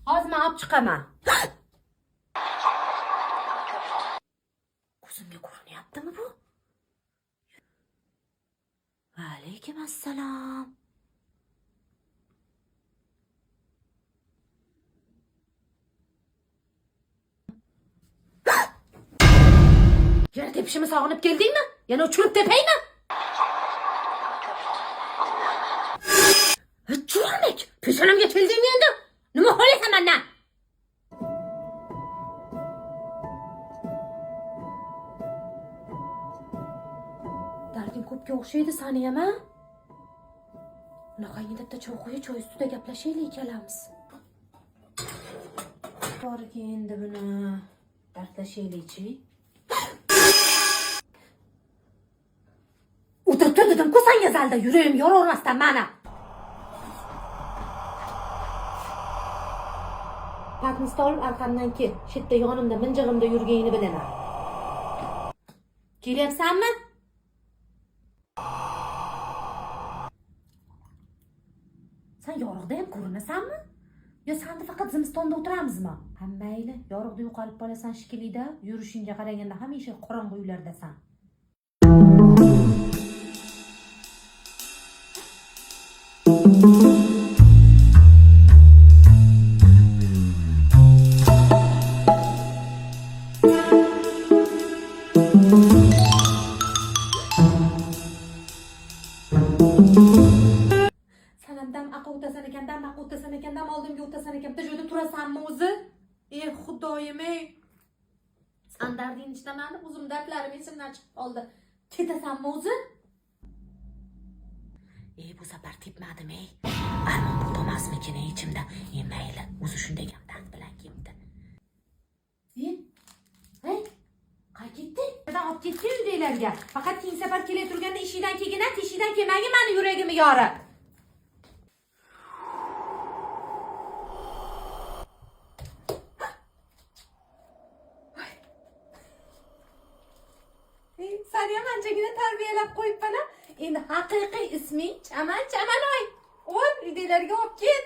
Hozir men olib chiqaman. Ko'zimga ko'rinyaptimi bu? Va alaykum assalom. Yana tepishimni sog'inib keldingmi? Yana uchirib tepaymi? Churmak, peshonamga keldingmi endi? Nima xohlasan mendan? Darding ko'pga o'xshaydi sani ham, a? Unaqangi bitta choy qo'yi, choy ustida gaplashaylik ikkalamiz. Borki endi buni dardlashaylikchi. O'tirib tur dedim-ku sanga zalda, yuragim yoravermasdan mana. Patnisni olib arqamdan kel. Shu yerda yonimda minjig'imda yurganingni bilaman. Kelyapsanmi? Sen yorug'da ham ko'rinasanmi? Yo sanda faqat zimistonda o'tiramizmi? Ha mayli, yorug'da yo'qolib qolasan shekilli-da, yurishingga qaraganda hamisha qorong'u uylardasan. San ham dam aqa o'tasan ekan, dam aqa o'tasan ekan, dam oldimga o'tasan ekan. Bitta joyda turasanmi o'zi? Ey xudoyim ey. San dardingni ichdaman deb o'zim dardlarim esimdan chiqib qoldi. Ketasanmi o'zi? Ey bu safar tepmadim ey. Armon bo'lmasmikin ey ichimda. Ey mayli, o'zi shunday ham dard bilan kelibdi. Ey, ey, qayerga ketding? Birdan olib ketding uydagilarga. Faqat keyingi safar kelay turganda eshikdan kelgin, teshikdan kelmagin mani yuragimni yorib. Sani ham anchagina tarbiyalab qo'yibman-a. Endi haqiqiy isming Chaman Chamanoy. O'r, uydagilarga olib ket.